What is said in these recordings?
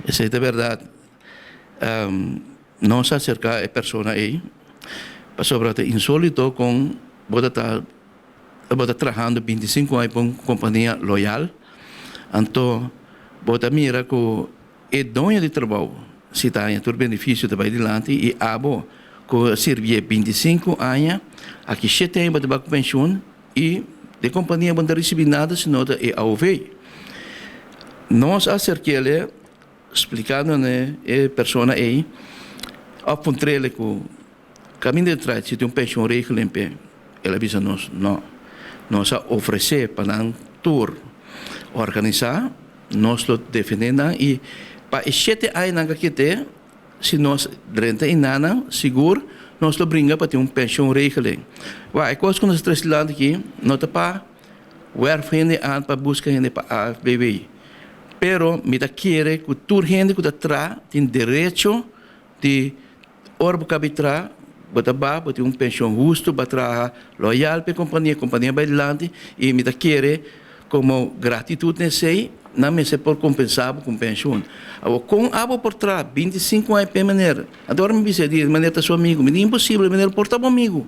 Esei ta bèrdat. Nos a aserká e persona ei pasobra ta insólito kon bo ta ta bo ta trahando 25 aña pa un kompania loyal, anto bo ta mira ku e doño di trabou si ta haña tur benefisio, ta bai dilanti, i abo ku a sirbié 25 aña, aki 7 aña bo ta bai ku penshun i di kompania bo no ta risibí nada sino ta e AOV. Nos a aserk'é splikando na e persona ei òf puntr'é ku kaminda di traha si tin un pensioenregeling p'e. El a bisa nos no. Nos a ofresé pa nan tur organisá, nos lo defendé nan i pa e 7 añanan ku a kete, si nos drenta einan, sigur nos lo bringa pa tin un pensioenregeling. Wak, e kos ku nos a trese dilanti aki no ta pa wèrf hende aan pa buska hende pa AFBW. Pero mi ta kere ku tur hende ku ta traha tin derecho di ora bo kabi traha, bo ta ba, bo tin un penshon hustu, bo a traha loyal pa e kompania, e kompania bai dilanti i mi ta kere komo gratitut na esei nan mester por kompensá bo ku un penshon. Awor kon abo por traha 25 aña pa e manera? Anto ora mi bisa e manera ta su amigu, mi di imposibel, e manera por ta bo amigu.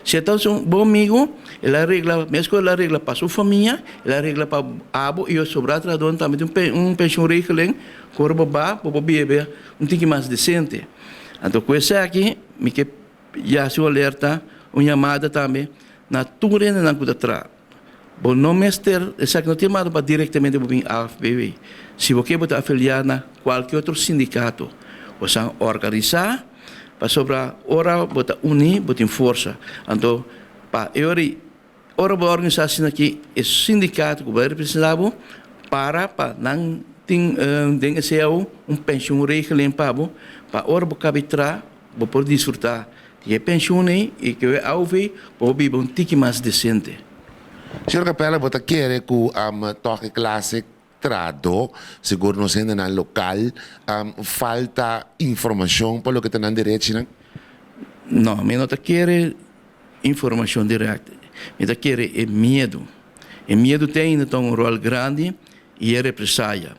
Si e ta su bon amigu, el a regla, meskos el a regla pa su famia, el a regla pa abo i e sobrá trahadónan tambe tin un penshonregeling ku ora bo ba bo por biba un tiki mas desente. Anto ku esaki mi ke hasi un alerta, un yamada tambe na tur hendenan ku ta traha. Bo no mester, esaki no ta yamada pa direktamente bo bin AFBW. Si bo ke bo ta afiliá na kualke otro sindikato. Bo san organisá pasobra ora bo ta uní bo tin forsa. Anto pa e ora ei, ora bo organisá asina aki e sindikato ku bo a representá bo para pa nan tin den e cao un pensioenregeling pa bo pa ora bo kabi traha bo por disfrutá di e pensioen ei i ku e AOV bo por biba un tiki mas desente. Señor Capella, bo ta kere ku tòg e klase trahadó, sigur nos hendenan lokal, falta informashon pa loke ta nan derechinan? No, mi no ta kere informashon dirèkt. Mi ta kere e miedu. E miedu te ainda ta un ròl grandi i e represaya.